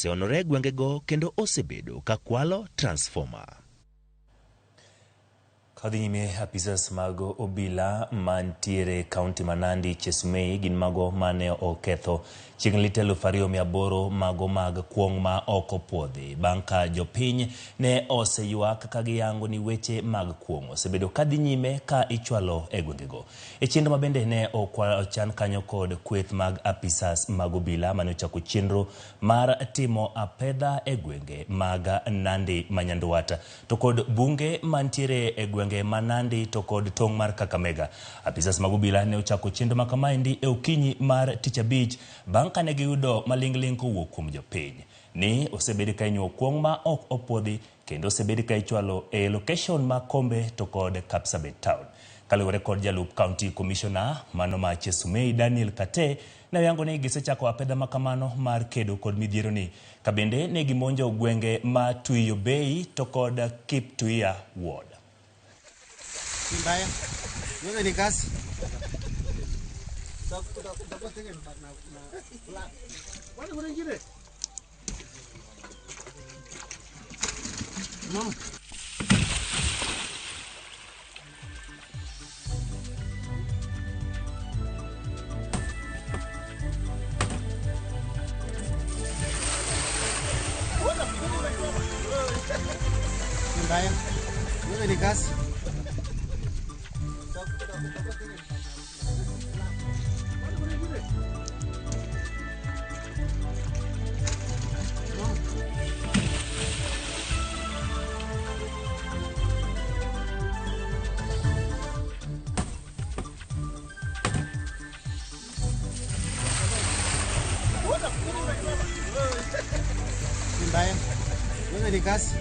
Oseonore e gwengego kendo osebedo ka kwalo transformer. Kadhi nyime, apisas mag obila mantiere kaunti ma Nandi, Chesumei gin mago mane oketho chiegni lita 2800 mago mag kuong' ma ok opuodhi bang' ka jopiny ne oseywak ka giyango ni weche mag kuong' osebedo kadhi nyime ka ichwalo e gwengego. E chenro ma bende ne ochan kanyo kod kweth mag apisas mag obila mane ochako chenro mar timo apedha e gwenge mag Nandi ma Nyandwat to kod bunge mantiere e gwenge ma Nandi to kod tong' mar Kakamega. Apisas mag obila ne ochako chenro ma kamaendi e okinyi mar tich abich bang' kane giyudo maling'ling' kowuok kuom jopiny ni osebed ka inyuo kuong' ma ok opuodhi kendo osebed ka ichwalo e location ma Kombe to kod Kapsabet town. Kaluwore kod jalup county commissioner mano ma Chesumei Daniel Kate ne oyango ni gisechako apedha ma kamano mar kedo kod midhieroni ka bende ne gimonjo gwenge ma Tuiyo Bay to kod Kiptuiya ward. Mbaya. Wewe ni kazi. Mbaya. Wewe ni kazi. Mbaya. Wewe ni kazi.